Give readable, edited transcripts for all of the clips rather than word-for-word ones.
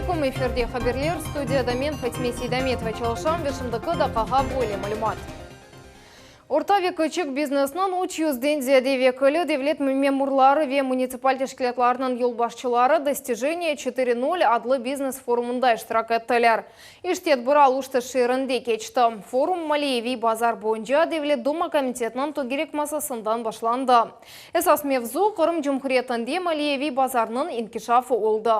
aleyküm. Efirde haberler. Studiyada men, Fatime Seydametova, çalışam ve şimdiki daqqağa böyle malümat. Orta ve küçük biznesniñ üç yüzden ziyade vekili, devlet memurları ve munitsipal teşkilâtlarnıñ yolbaşçıları Dostijeniye çetiri nol adlı biznes forumında iştirak ettiler. İş tedbiri Aluşta şeerinde keçti. Forum maliyeviy bazar boyunca Devlet Duma komitetiniñ tögerek masasından başlandı. Esas mevzu, Qırım Cumhuriyetinde maliyeviy bazarnıñ inkişafı oldı.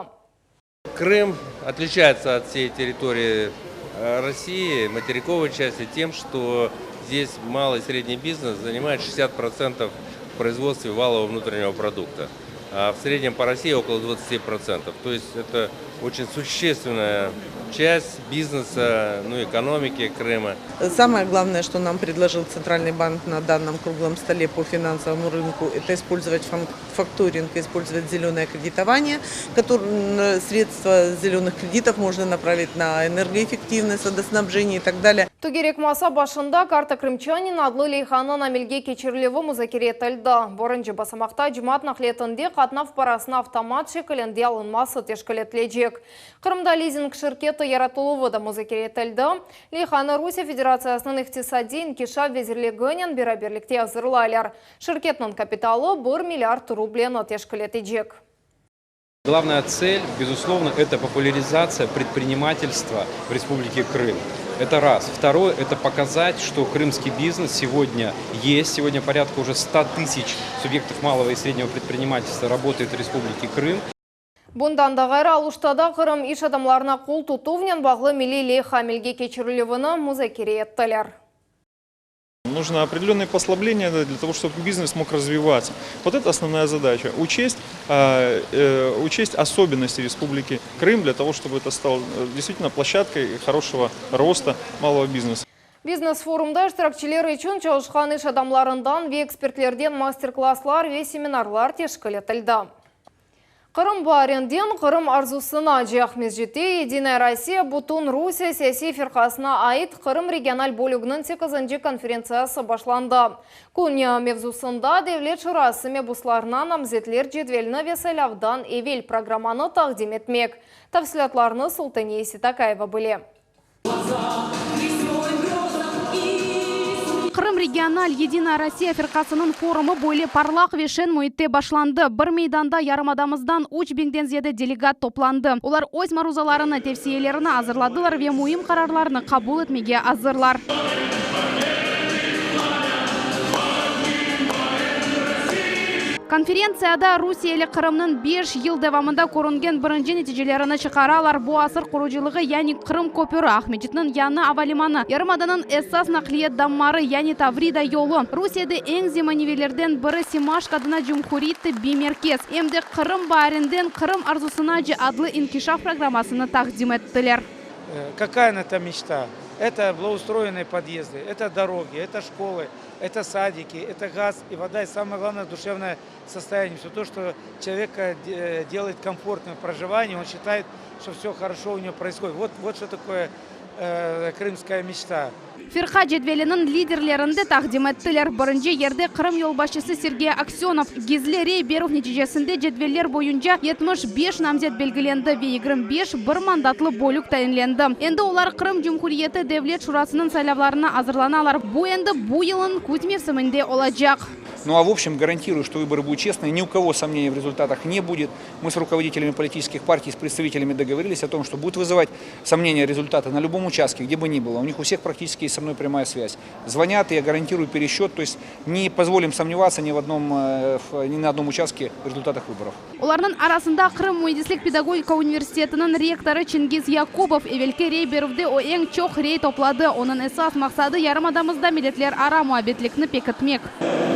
Krım отличается от всей территории э, России, материковой части, тем, что здесь малый и средний бизнес занимает 60% в производстве валового внутреннего продукта. А в среднем по России около 20%. То есть это очень существенная часть бизнеса, ну, экономики Крыма. Самое главное, что нам предложил Центральный банк на данном круглом столе по финансовому рынку, это использовать факторинг, использовать зеленое кредитование, которое, средства зеленых кредитов можно направить на энергоэффективность, водоснабжение и так далее. Tögerek masa başında Karta krımçanina adlı leyhanıñ amelge keçirilüvi muzakere etildi. Birinci basamaqta cemaat naqliyatında qatnav parasını avtomat şekilinde alınması teşkil etilecek. Qırımda lizing şirketi yaratıluvı da muzakere etildi. Leyhanı Rusiye Federatsiyasınıñ İqtisadiy inkişaf vezirliginen beraberlikte azırlaylar. Şirketniñ kapitalı bir milliard rubleni teşkil etecek. Главная цель, безусловно, это популяризация предпринимательства в Республике Крым. Это раз. Второе, это показать, что крымский бизнес сегодня есть. Сегодня порядка уже 100 тысяч субъектов малого и среднего предпринимательства работает в Республике Крым. Bundan da ğayrı, Aluştada Qırım iş adamlarına qol tutuvnen bağlı milliy leyha amelge keçirilüvini muzakere ettiler. Нужно определенные послабления для того, чтобы бизнес мог развиваться. Вот это основная задача. Учесть, э, учесть особенности Республики Крым для того, чтобы это стало э, действительно площадкой хорошего роста малого бизнеса. Biznes-forumda iştirakçiler içün çalışqan iş adamlarından ve ekspertlerden master-klasslar ve seminarlar teşkil etildi. Qırım baarinden Qırım arzusınace Aqmescitte Yedinaya Rossiya Bütün Rusiye siyasiy firqasına ait Qırım regional bölüginiñ sekizinci konferentsiyası başlandı. Kün mevzusında Devlet şurası mebuslarına namzetler cedvelini ve saylavdan evel programmanı taqdim etmek. Tafsilâtlarnı Sultaniye Seytakayeva bile. Qırım regional Yedinaya Rossiya firqasınıñ forumı böyle parlaq ve şeñ müitte başlandı. Bir meydanda yarımadamızdan üç biñden ziyade delegat toplandı. Olar öz maruzalarını, tevsiyelerini azırladılar ve müim qararlarnı qabul etmege azırlar. Konferentsiyada rusiyeli Qırımnıñ beş yıl devamında körüngen birinci neticelerini çıqaralar, bu asır qurucılığı, yani Qırım köpüri, Aqmescitniñ yañı avalimanı, yarımadanıñ esas naqliyat dammarı, yani Tavrida yolu, Rusiyede eñ zemaneviylerden biri Semaşko adına cumhuriy tıbbiy merkez, em de Qırım baarinden Qırım arzusınace adlı inkişaf programmasını taqdim ettiler. Kakaya nata meçta? Eto blagoustroyennıye podyezdı, eto dorogi, eto şkolı, eto sadiki, eto gaz i voda, i samoye glavnoye duşevnoye sostoyaniye, vse to, çto çeloveka delayet komfortnım v projivaniyi, on şçitayet, çto vse horoşo u nego proishodit. Vot, vot çto takoye krımskaya meçta. Firqa cedveliniñ liderlerini de taqdim ettiler. Birinci yerde Qırım yolbaşçısı Sergey Aksönov. Gizli rey berüv neticesinde cedveller boyunca 75 namzet belgilendi ve 25 bir mandatlı bölük tayinlendi. Endi olar Qırım Cumhuriyeti Devlet Şurasınıñ saylavlarına azırlanalar. Bu endi bu yılnıñ küz mevsiminde olacaq. Ну а в общем гарантирую, что выборы будут честные, ни у кого сомнений в результатах не будет. Мы с руководителями политических партий, с представителями договорились о том, что будут вызывать сомнения результаты на любом участке, где бы ни было. У них у всех практически есть со мной прямая связь. Звонят, и я гарантирую пересчет, то есть не позволим сомневаться ни в одном, э, ни на одном участке в результатах выборов. Olarnıñ arasında Qırım müendislik pedagogika universitetiniñ rektorı Çingiz Yakubov. Evelki rey berüvde o eñ çoq rey topladı. Onıñ esas maqsadı, yarımadamızda milletlerara muabbetlikni pekitmek.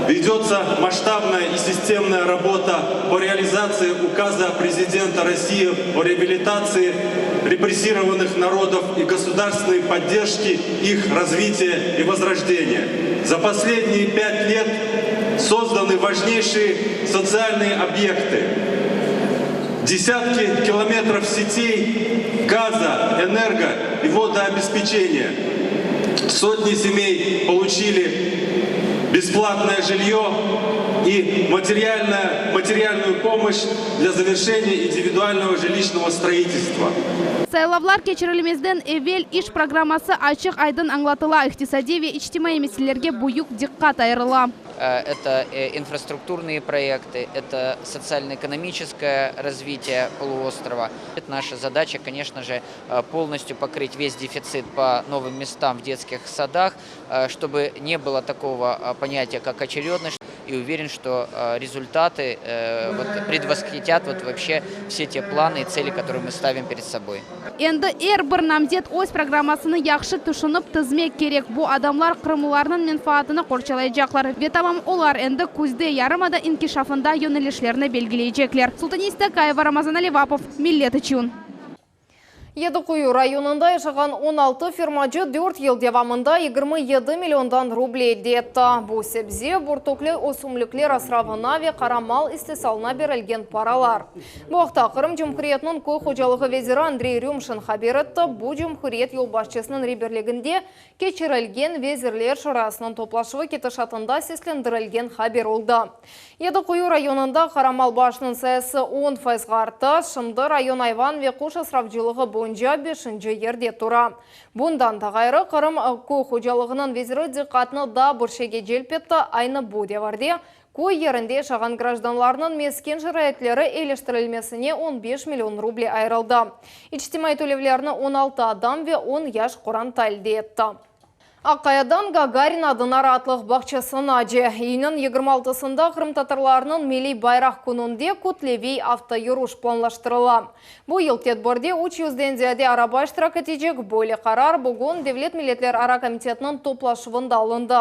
Ведется masştabnaya и sistemnaya rabota po realizatsii Ukaza Prezidenta Rossii o reabilitatsii repressirovannih narodov i gosudarstvennoy podderjki ih razvitiya i vozrojdeniya. Za posledniye pyat let sozdany vajneyşiye sotsialnıye obyekty, desyatki kilometrov setey gaza, energo i vodoobespeçeniya, sotni semey poluçili besplatnoye jilye. и материальная, материальную помощь для завершения индивидуального жилищного строительства. Saylavlar keçirilmezden evel iş programması açıq-aydın añlatıla, iqtisadiy ve içtimaiy meselelerge büyük diqqat ayırıla. Это инфраструктурные проекты, это социально-экономическое развитие полуострова. Наша задача, конечно же, полностью покрыть весь дефицит по новым местам в детских садах, чтобы не было такого понятия, как очередность. И уверен, что результаты вот, предвосхитят вот вообще все те планы и цели, которые мы ставим перед собой. Endi er bir namzet öz programmasını yahşı tüşünip tizmek kerek. Bu adamlar qırımlılarnıñ menfaatını qorçalaycaqlar. Ve tamam olar endi küzde yarımada inkişafında yönelişlerni belgileycekler. Sultaniye Stakayeva, Ramazan Alivapov, Millet içün. Yedi Quyu rayonında yaşağan 16 fermacı 4 yıl devamında 27 milliondan ruble elde etti. Bu sebze, bürtükli ösümlikler asravına ve qara mal istisalına berilgen paralar. Bu aqta Qırım Cumhuriyetiniñ köy hocalığı veziri Andrey Rümşin haber etti. Bu cumhuriyet yolbaşçısınıñ reberliginde keçirilgen Vezirler Şurasınıñ toplaşuvı ketişatında seslendirilgen haber oldı. Yedi Quyu rayonında qara mal başınıñ sayısı on fayızğa arttı, şimdi rayon ayvan ve quş asravcılığı boyunca beşinci yerde tura. Bundan da ğayrı, Qırım köy hocalığınıñ veziri diqqatnı daa bir şeyge celp etti, aynı bu devirde köy yerinde yaşağan grajdanlarnıñ mesken şaraitleri eyiliştirilmesine on beş million ruble ayırıldı. İçtimaiy tölevlerni on altı adam ve on yaş qoranta elde etti. Aqayadan Gagarin adına raatlıq bağçasınace, iyünniñ 26-sında qırımtatarlarnıñ milliy bayraq kününde kütleviy avtoyürüş planlaştırıla. Bu yıl tedbirde üç yüzden ziyade araba iştirak etecek, böyle qarar bugün Devlet milletlerara komitetiniñ toplaşuvında alındı.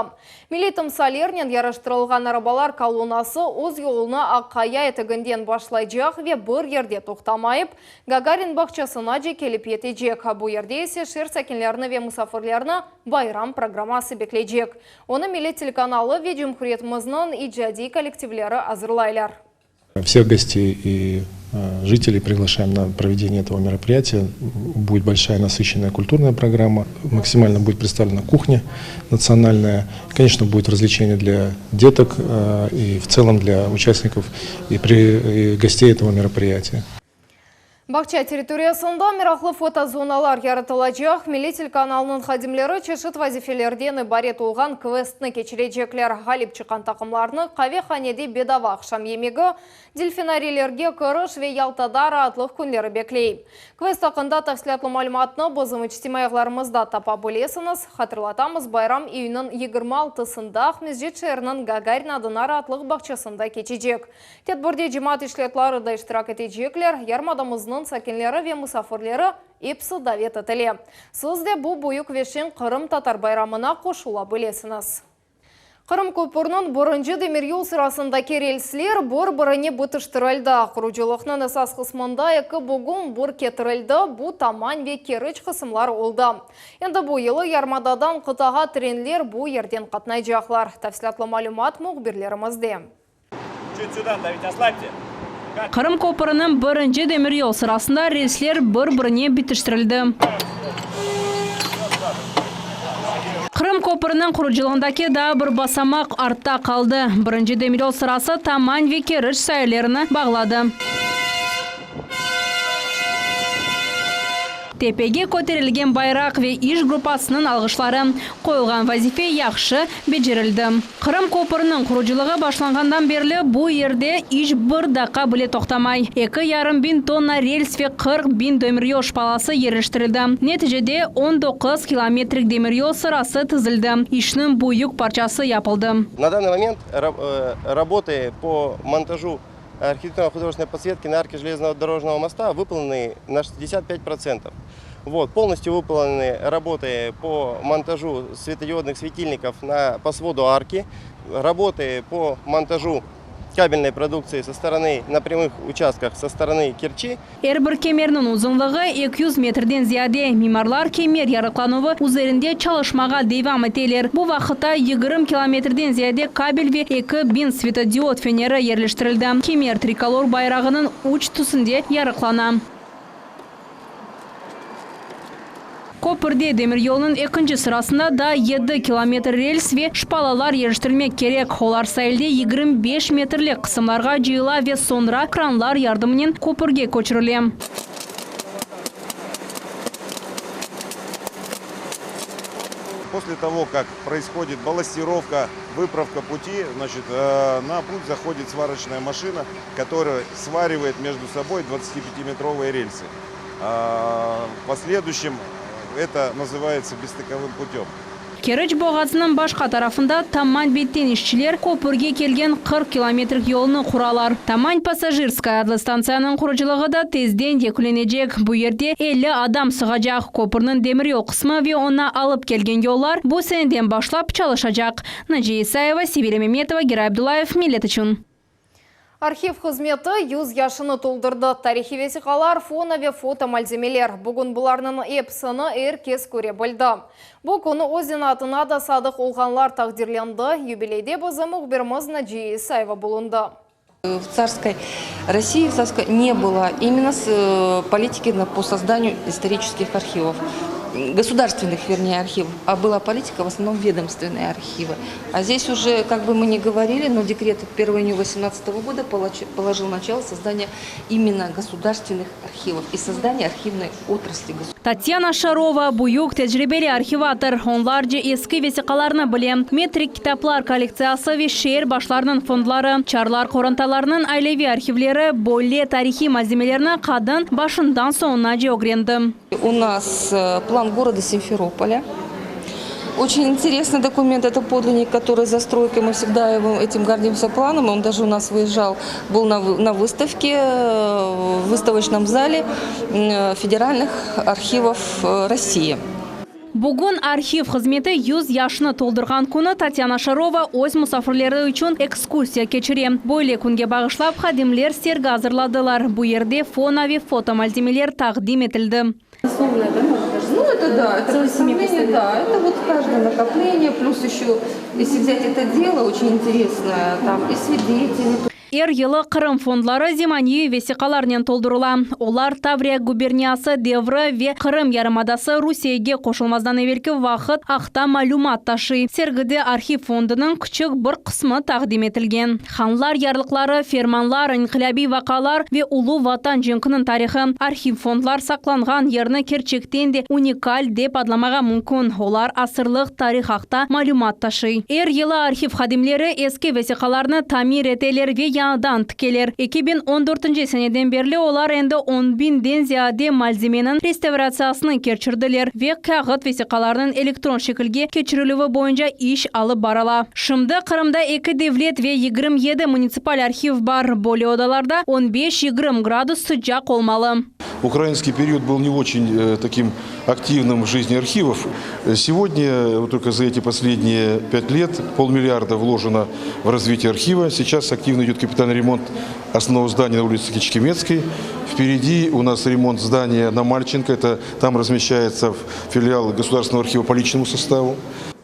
Milliy timsallernen yaraştırılğan arabalar kolonnası öz yolunı Aqaya eteginden başlaycaq ve bir yerde toqtamayıp, Gagarin bağçasınace kelip yetecek, bu yerde ise şeer sakinlerini ve musafirlerini bayram programması bekleycek. Onı Millet telekanalı ve cumhuriyetimizniñ icadiy kollektivleri azırlaylar. Всех гостей и жителей приглашаем на проведение этого мероприятия. Будет большая насыщенная культурная программа. Максимально будет представлена кухня национальная. Конечно, будет развлечение для деток и в целом для участников и, при, и гостей этого мероприятия. Bağça territoriyasında meraqlı fotozonalar yaratılacaq. Millet telekanalınıñ hadimleri çeşit vazifelerden ibaret olğan kvestni keçirecekler. Ğalip çıqqan taqımlarnı qavehanede bedava aqşam yemegi, delfinariylerge kiriş ve Yaltada raatlıq künleri bekley. Kvest aqqında tafsilâtlı malümatnı bizim içtimaiy ağlarımızda tapa bilesiñiz. Hatırlatamız, bayram iyünniñ 26-sında Aqmescit şeeriniñ Gagarin adına raatlıq bağçasında keçecek. Tedbirde cemaat teşkilâtları da iştirak etecekler, yarımadamıznıñ sakinleri ve musafirleri episi davet etile. Siz de bu büyük ve şeñ qırımtatar bayramına qoşula bilesiñiz. Qırım köpürniñ birinci demiryol sırasındaki relsler bir-birine bitiştirildi. Qurucılıqnıñ esas qısmında eki bugün bir ketirildi, bu Taman ve Keriç qısımları oldı. Endi bu yılı yarımadadan qıtağa trenler bu yerden qatnaycaqlar. Tafsilâtlı malümat mühbirlerimizde. Qırım köprüniñ birinci demiryol sırasında relsler bir-birine bitiştirildi. Qırım köprüniñ qurucılığındaki daa bir basamaq artta qaldı. Birinci demiryol sırası Taman ve Keriç saillerini bağladı. Tepege köterilgen bayraq ve iş gruppasınıñ alğışları. Qoyulğan vazife yahşı becerildi. Qırım köprüniñ qurucılığı başlanğandan berli bu yerde iş bir daqqa bile toqtamay. Eki yarım biñ tonna rels ve 40 biñ demiryol şpalası yerleştirildi. Neticede 19 kilometrik demiryol sırası tizildi. İşniñ büyük parçası yapıldı. На данный момент работы по монтажу архитектурно-художественной подсветки на арке железнодорожного моста выполнены на 65%. Вот, полностью выполнены работы по монтажу светодиодных светильников на, по своду арки, работы по монтажу кабельной продукции со стороны, на прямых участках со стороны Керчи. Er bir kemerniñ uzunlığı 200 metrden ziyade. Mimarlar kemer yarıqlanuvı üzerinde çalışmağa devam eteler. Bu vaqıtta 20 kilometrden ziyade kabel ve 2000 svetodiod feneri yerleştirildi. Kemer trikolor bayrağınıñ üç tüsünde yarıqlana. Köpürde demiryolnıñ ekinci sırasında daa yedi kilometr rels ve şpalalar yerleştirilmek kerek. Olar sailde 25 metrlik qısımlarğa cıyıla ve soñra kranlar yardımınen köpürge köçürile. После того, как происходит балластировка, выправка пути, значит, на путь заходит сварочная машина, которая сваривает между собой 25-метровые рельсы. В последующем это называется бесстыковым путем. Keriç boğazınıñ başqa tarafında Taman betten işçiler köpürge kelgen 40 kilometrik yolnı quralar. Taman Passajirskaya adlı stantsiyanıñ qurucılığı da tezden yekünlenecek, bu yerde 50 adam sığacaq. Köpürniñ demiryol qısmı ve oña alıp kelgen yollar bu seneden başlap çalışacaq. Naciye İsayeva, Sevilâ Memetova, Giray Abdullayev, Millet içün. Arhiv hızmeti 100 yaşını toldurdı. Tarihiy vesiqalar, fono ve foto malzemeler. Bugün bularnıñ episini er kes köre bildi. Bu künü öz zenaatına da sadıq olğanlar taqdirlendi. Yubileyde bizim mühbirimiz Naciye İsayeva bulundı. В царской России, в царской не было именно политики по созданию исторических архивов, государственных, вернее, архивов, а была политика в основном ведомственные архивы. А здесь уже, как бы мы ни говорили, но декрет от 1 июня 2018 года положил начало созданию именно государственных архивов и создания архивной отрасли. Tatyana Şarova, büyük tecribeli arhivator, onlarca eski vesiqalarnı bile. Metrik kitaplar kollektsiyası ve şeer başlarınıñ fondları, çarlar qorantalarınıñ aileviy arhivleri, böyle tarihiy malzemelerni qadın başından soñunace ögrendi. U nas plan goroda Simferopolya. Очень интересный документ, это подлинник, который за стройкой, мы всегда его этим гордимся планом, он даже у нас выезжал, был на, на выставке, в выставочном зале федеральных архивов России. Bugün arhiv hızmeti 100 yaşını toldurğan künü Tatyana Şarova öz musafirleri içün ekskursiya keçire. Böyle künge bağışlap hadimler sergi azırladılar. Bu yerde fono ve foto malzemeler taqdim etildi. Ну, это да, это представление, да, это вот каждое накопление, плюс еще, если взять это дело, очень интересное, там и свидетели. Er yılı Qırım fondları zemaneviy vesiqalarnen toldurıla. Olar Tavriya guberniyası devri ve Qırım yarımadası Rusiyege qoşulmazdan evelki vaqıt aqta malümat taşıy. Sergide arhiv fondunıñ küçük bir qısmı taqdim etilgen. Hanlar yarlıqları, fermanlar, inqilâbiy vaqialar ve Ulu Vatan cenkiniñ tarihı. Arhiv fondlar saqlanğan yerni kerçekten de unikal dep adlamağa mümkün, olar asırlıq tarih aqta malümat taşıy. Er yılı arhiv hadimleri eski vesiqalarnı tamir eteler ve yañıdan tikeler. 2014 seneden berli olar endi on biñden ziyade malzemeniñ restavratsiyasını keçirdiler ve kâğıt vesiqalarnıñ elektron şekilge keçirilüvi boyunca iş alıp barıla. Şimdi Qırımda eki devlet ve 27 munitsipal arhiv bar. Böyle odalarda on beş-yigirmi gradus sıcaq olmalı. Украинский период был не очень таким активным в жизни архивов. Сегодня, вот только за эти последние пять лет, полмиллиарда вложено в развитие архива. Сейчас активно идет капитальный ремонт основного здания на улице Кечкеметской. Впереди у нас ремонт здания на Мальченко. Это там размещается филиал Государственного архива по личному составу.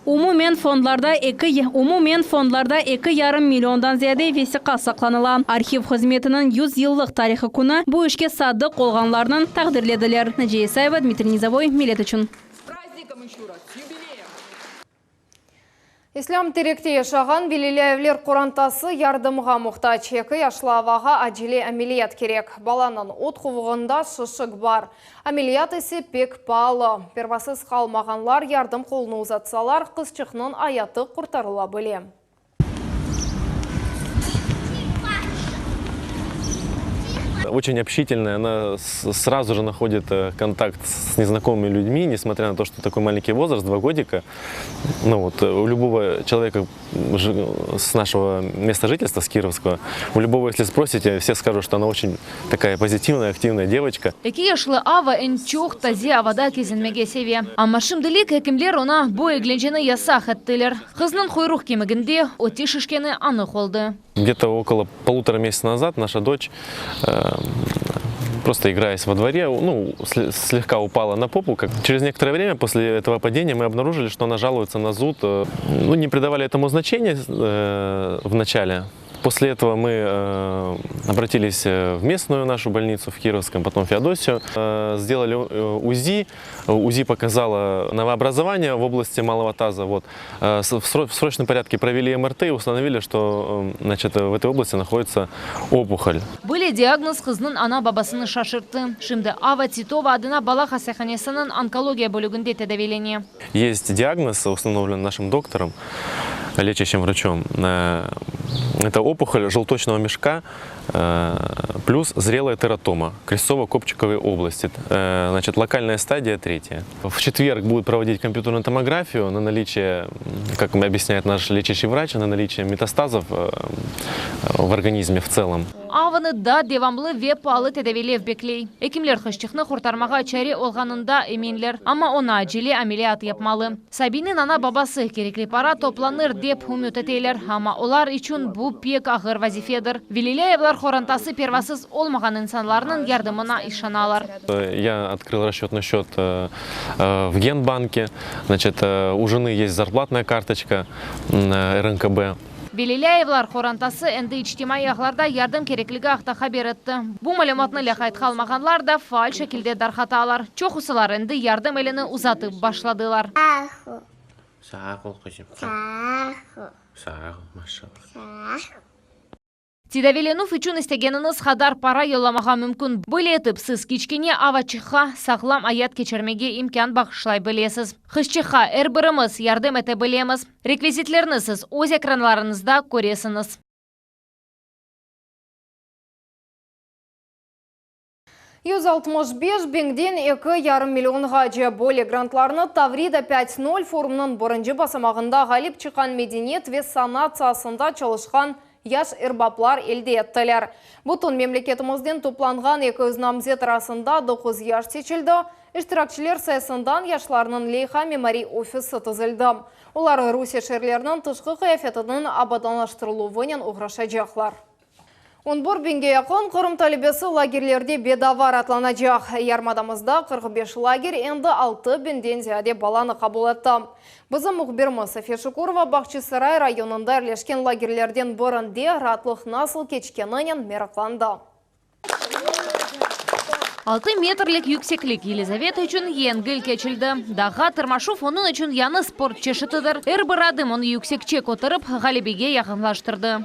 Umumen fondlarda eki umumen fondlarda 2,5 milliondan ziyade vesiqa saqlanıla. Arhiv hızmetiniñ 100 yıllıq tarihı künü bu işke sadıq olğanlarnı taqdirlediler. Naciye İsayeva, Dmitriy Nizovoy, Millet içün. İslâm Terekte yaşağan Velilâyevler qorantası yardımğa muhtac. 2 yaşlı Avağa acele ameliyat kerek. Balanıñ ot quvuğında şişik bar. Ameliyat ise pek paalı. Pervasız qalmağanlar yardım qolunı uzatsalar, qızçıqnıñ ayatı qurtarıla bile. Очень общительная, она сразу же находит контакт с незнакомыми людьми, несмотря на то, что такой маленький возраст, 2 годика. Ну вот, у любого человека с нашего места жительства, с Кировского, у любого, если спросите, все скажут, что она очень такая позитивная, активная девочка. 2 yaşlı Ava eñ çoq taze avada kezinmege seve. Amma şimdilik ekimler oña bu eglenceni yasaq ettiler. Qıznıñ quyruq kemiginde öti şişkeni anıq oldı. Где-то около полутора месяца назад наша дочь, просто играясь во дворе, ну, слегка упала на попу. Как через некоторое время после этого падения мы обнаружили, что она жалуется на зуд. Ну, не придавали этому значения в начале. После этого мы э, обратились э, в местную нашу больницу в Кировском, потом в Феодосию. Э, сделали УЗИ. УЗИ показало новообразование в области малого таза. Вот. В срочном порядке провели МРТ и установили, что значит, в этой области находится опухоль. Böyle diagnoz qıznıñ ana-babasını şaşırttı. Şimdi Ava Titova adına bala hastahanesiniñ onkologiya bölüginde tedaviylene. Есть диагноз, установлен нашим доктором, лечащим врачом. Это опухоль желточного мешка плюс зрелая тератома крестцово-копчиковой области. Значит, локальная стадия третья. В четверг будут проводить компьютерную томографию на наличие, как объясняет наш лечащий врач, на наличие метастазов в организме в целом. Avanı daa devamlı ve paalı tedaviylev bekley. Ekimler qızçıqnı qurtarmağa çare olğanında eminler, amma oña acele ameliyat yapmalı. Sabiyniñ ana-babası kerekli para toplanır dep ümüt eteler, amma olar içün bu pek ağır vazifedir. Velilâyevler qorantası pervasız olmağan insanlarnıñ yardımına işanalar. Я открыл расчетный счет в Генбанке. Значит, у жены есть зарплатная карточка РНКБ. Velilâyevler qorantası endi içtimaiy ağlarda yardım kerekligi aqta haber etti. Bu malümatnı lâqayt qalmağanlar da faal şekilde darqatalar. Çoqusılar endi yardım elini uzatıp başladılar. Sağ ol, qızım. Sağ ol, maşallah. Tedaviylenüv içün istegeniñiz qadar para yollamağa mümkün. Böyle etip, siz kiçkene Avaçıqqa sağlam ayat keçirmege imkân bağışlay bilesiz. Qızçıqqa er birimiz yardım ete bilemiz. Rekvizitlerni siz öz ekranlarıñızda köresiñiz. 165 biñden 2,5 millionğace böyle grantlarnı Tavrida 5.0 forumınıñ birinci basamağında ğalip çıqqan medeniyet ve sanat saasında çalışqan yaş erbaplar elde ettiler. Bütün memleketimizden toplanğan 200 namzet arasında 9 yaş seçildi. İştirakçiler sayısından yaşlarnıñ leyha mimariy ofisi tizildi. Olar Rusiye şeerleriniñ tışqı qıyafetiniñ abadanlaştırıluvınen oğraşacaqlar. 11 biñge yaqın Qırım talebesi lagerlerde bedava raatlanacaq. Yarımadamızda 45 lager endi 6 biñden ziyade balanı qabul etti. Bizim mühbirimiz Safiye Şukurova Bağçasaray rayonında yerleşken lagerlerden birinde raatlıq nasıl keçkeninen meraqlandı. 6 metrlik yükseklik Yelizaveta içün yengil keçildi. Dağğa tırmaşuv onıñ içün yañı sport çeşitidir. Er bir adım onı yüksekçe köterip, ğalebege yaqınlaştırdı.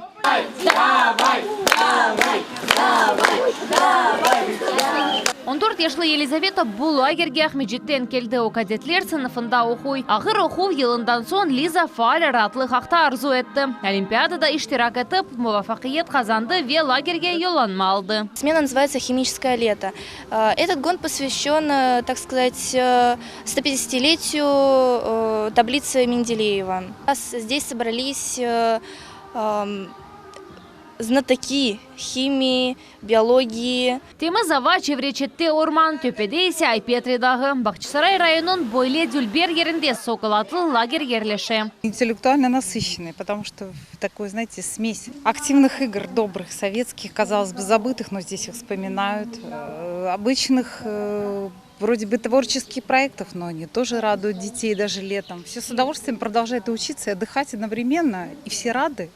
14 yaşlı Yelizaveta bu lagerge Aqmescitten keldi. O, kadetler sınıfında oquy. Ağır oquv yılından soñ Liza faal raatlıq aqta arzu etti. Olimpiadada iştirak etip, muvafaqiyet qazandı ve lagerge yollanma aldı. Смена называется «Химическое лето». Этот год посвящен, так сказать, 150-летию таблицы Менделеева. Здесь собрались знатоки химии, биологии. Temiz ava, çevre-çette orman, töpede ise Ay-Petri dağı. Bağçasaray rayonınıñ böyle dülber yerinde Sokol adlı lager yerleşe. Интеллектуально насыщенный, потому что такой, знаете, смесь активных игр, добрых, советских, казалось бы, забытых, но здесь их вспоминают, обычных, вроде бы творческих проектов, но они тоже радуют детей даже летом. Все с удовольствием продолжают учиться и отдыхать одновременно, и все рады.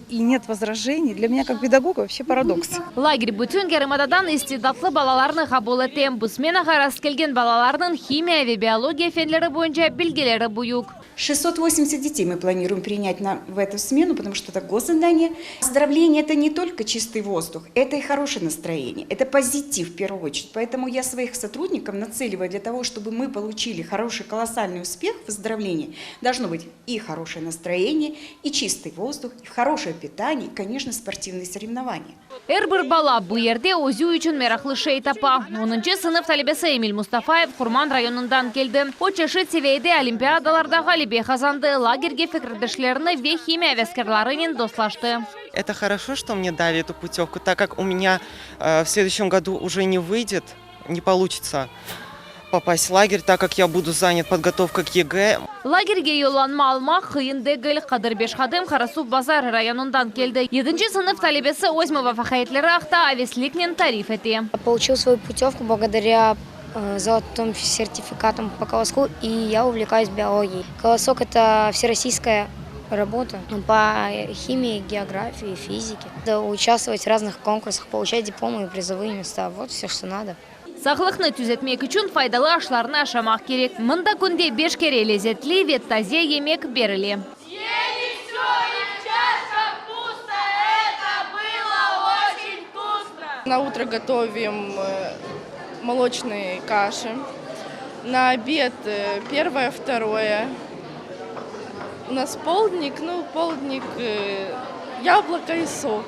И нет возражений. Для меня, как педагога, вообще парадокс. Lager bütün yarımadadan istidatlı balalarnı qabul ete. Bu smenağa rastkelgen balalarnıñ himiya ve biologiya fenleri boyunca bilgileri büyük. 680 детей мы планируем принять на, в эту смену, потому что это госзадание. Оздоровление – это не только чистый воздух, это и хорошее настроение, это позитив в первую очередь. Поэтому я своих сотрудников нацеливаю для того, чтобы мы получили хороший, колоссальный успех в оздоровлении, должно быть и хорошее настроение, и чистый воздух, и хорошее питание, и, конечно, спортивные соревнования. Er bir bala bu yerde özü içün meraqlı şey tapa. 10 sınıf talebesi Emil Mustafayev Qurman rayonından keldi. O çeşit seviyede olimpiadalarda ğalebe qazandı. Lagerge fikirdeşlerini ve himiya aveskârlarınen dostlaştı. Это хорошо, что мне дали эту путевку, так как у меня э, в следующем году уже не выйдет, не получится попасть в лагерь, так как я буду занят подготовкой к ЕГЭ. Lagerge yollanma almaq qıyın degil. Qadır Beşhadım Qarasuvbazar rayonından keldi. 7 sınıf talebesi öz muvafaqiyetleri aqta avesliknen tarif ete. Получил свою путевку благодаря э, золотым сертификатам по колоску, и я увлекаюсь биологией. Колосок – это всероссийская Работу по химии, географии, физике. Участвовать в разных конкурсах, получать дипломы и призовые места. Вот все, что надо. Sağlıqnı tüzetmek içün faydalı aşlarnı aşamaq kerek. Mında künde beş kere lezetli ve taze yemek berile. На утро готовим молочные каши. На обед первое, второе. У нас полдник, ну, полдник яблоко и сок.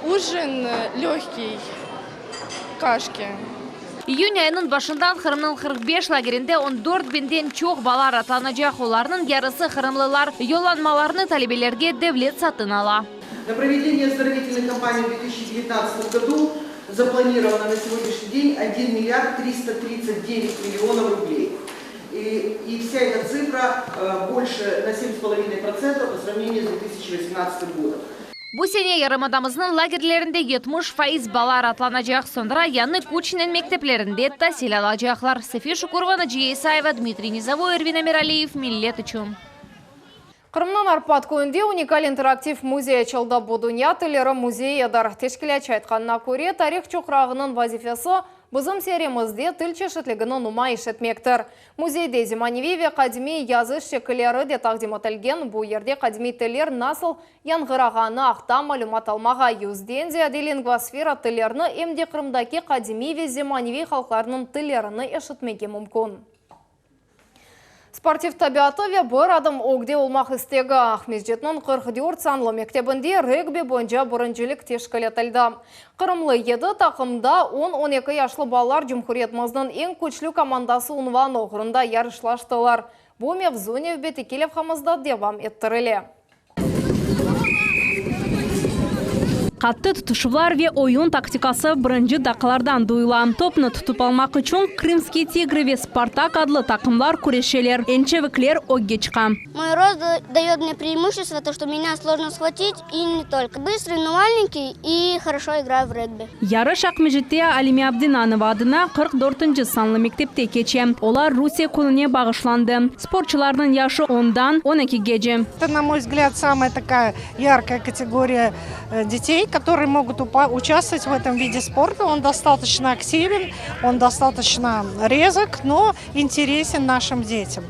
Ужин легкий, кашки. İyün ayınıñ başından Qırımnıñ 45 lagerinde on dört biñden çoq bala raatlanacaq, olarnıñ yarısı qırımlılar. Yollanmalarnı talebelerge devlet satın ala. На проведение оздоровительной кампании в 2019 году запланировано на сегодняшний день 1 миллиард 339 миллионов рублей. И, и вся эта цифра э, больше на 7,5% по сравнению с 2018 годом. Bu sene yarımadamıznıñ lagerlerinde 70% bala raatlanacaq, soñra yañı küçnen mekteplerinde tasil alacaqlar. Safiye Şukurova, Naciye İsayeva, Dmitriy Nizovoy, Ervin Emiraliyev, Millet içün. Qırımnıñ Arpat köyünde unikal interaktiv müzey açıldı. Bu dünya tilleri müzeyidir. Teşkilâtçı aytqanına köre, tarih çoqrağınıñ vazifesi bizim seyyaremizde til çeşitligini numayış etmektir. Müzeyde zemaneviy ve qadimiy yazış şekilleri de taqdim etilgen. Bu yerde qadimiy tiller nasıl yañğırağanı aqta malümat almağa, yüzden ziyade lingvosfera tillerini em de Qırımdaki qadimiy ve zemaneviy halqlarnıñ tillerini eşitmege mümkün. Sportiv tabiatı ve bir adım ögde olmaq istegi Aqmescitniñ 44 sanlı mektebinde regbi boyunca birincilik teşkil etildi. Qırımlı yedi taqımda on, on eki yaşlı balalar cumhuriyetimizniñ eñ küçlü komandası unvanı oğrunda yarışlaştılar. Bu mevzu nevbetteki levhamızda devam ettirile. Qattı tutuşuvlar ve oyun taktikası birinci daqqalardan duyula. Topnı tutıp almaq içün Krımskiye tigrı ve Spartak adlı taqımlar küreşeler. Eñ çevikler ögge çıqa. Мой рост дает мне преимущество, то, что меня сложно схватить, и не только. Быстрый, но маленький и хорошо играю в регби. Yarış Aqmescitte Alime Abdinanova adına 44-nci sanlı mektepte keçe. Olar Rusiye kününe bağışlandı. Sportçularnıñ yaşı ondan on ekigece. Это, на мой взгляд, самая такая яркая категория детей, которые могут участвовать в этом виде спорта. Он достаточно активен, он достаточно резок, но интересен нашим детям.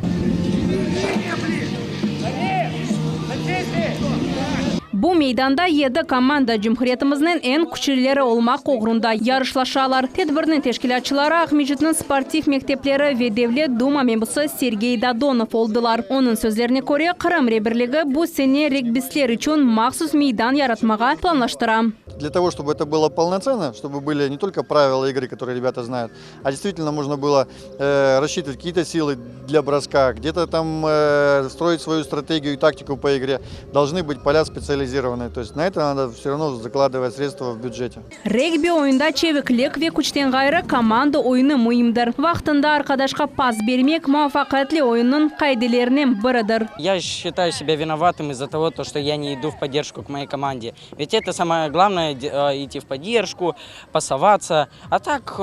Bu meydanda yedi komanda cumhuriyetimizniñ eñ küçlüleri olmaq oğrunda yarışlaşalar. Tedbirniñ teşkilâtçıları Aqmescitniñ sportiv mektepleri ve Devlet Duma mebusı Sergey Dodonov oldılar. Onıñ sözlerine köre, Qırım reberligi bu sene regbistler içün mahsus meydan yaratmağa planlaştıra. Для того, чтобы это было полноценно, чтобы были не только правила игры, которые ребята знают, а действительно можно было э, рассчитывать какие-то силы для броска, где-то там э, строить свою стратегию и тактику по игре. Должны быть поля специализированные. То есть на это надо все равно закладывать средства в бюджете. Regbi oyunda çeviklik ve küçten ğayrı komanda oyunı müimdir. Vaqtında arqadaşqa pas bermek muvafaqiyetli oyunnıñ qaidelerinen biridir. Я считаю себя виноватым из-за того, то, что я не иду в поддержку к моей команде. Ведь это самое главное, идти в поддержку, пасоваться. А так,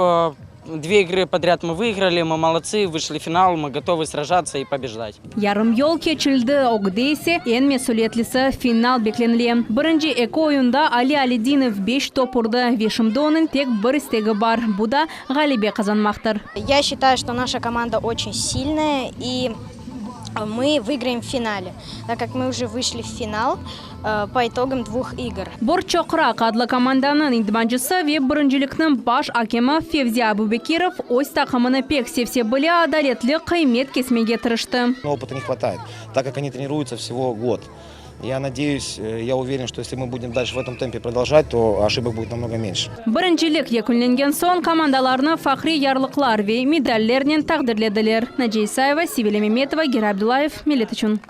две игры подряд мы выиграли, мы молодцы, вышли в финал, мы готовы сражаться и побеждать. Yarım yol keçildi, ögde ise eñ mesüliyetlisi final beklenile. Birinci eki oyunda Ali Alidinov beş top urdı ve şimdi onıñ tek bir istegi bar, bu da ğalebe qazanmaqtır. Я считаю, что наша команда очень сильная и мы выиграем в финале, так как мы уже вышли в финал по итогам двух игр. Borçoqraq adlı komandanıñ idmancısı ve birincilikniñ baş akemi Fevzi Abubekirov öz taqımını pek sevse bile adaletli qıymet kesmege tırıştı. Опыта не хватает, так как они тренируются всего год. Я надеюсь, я уверен, что если мы будем дальше в этом темпе продолжать, то ошибок будет намного меньше. Birincilik yekünlengen soñ komandalarnı fahriy yarlıqlar ve medallernen taqdirlediler. Naciye İsayeva, Sevilya Memetova, Giray Abdullayev, Millet içün.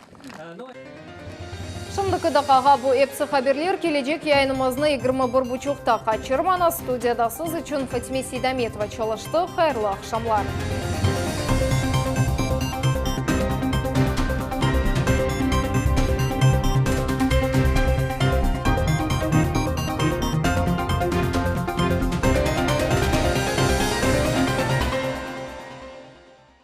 Şimdiki daqqağa bu episi haberler. Kelecek yayınımıznı 21 buçuqta qaçırmañız. Studiyada siz içün Fatime Seydametova çalıştı. Hayırlı aqşamlar.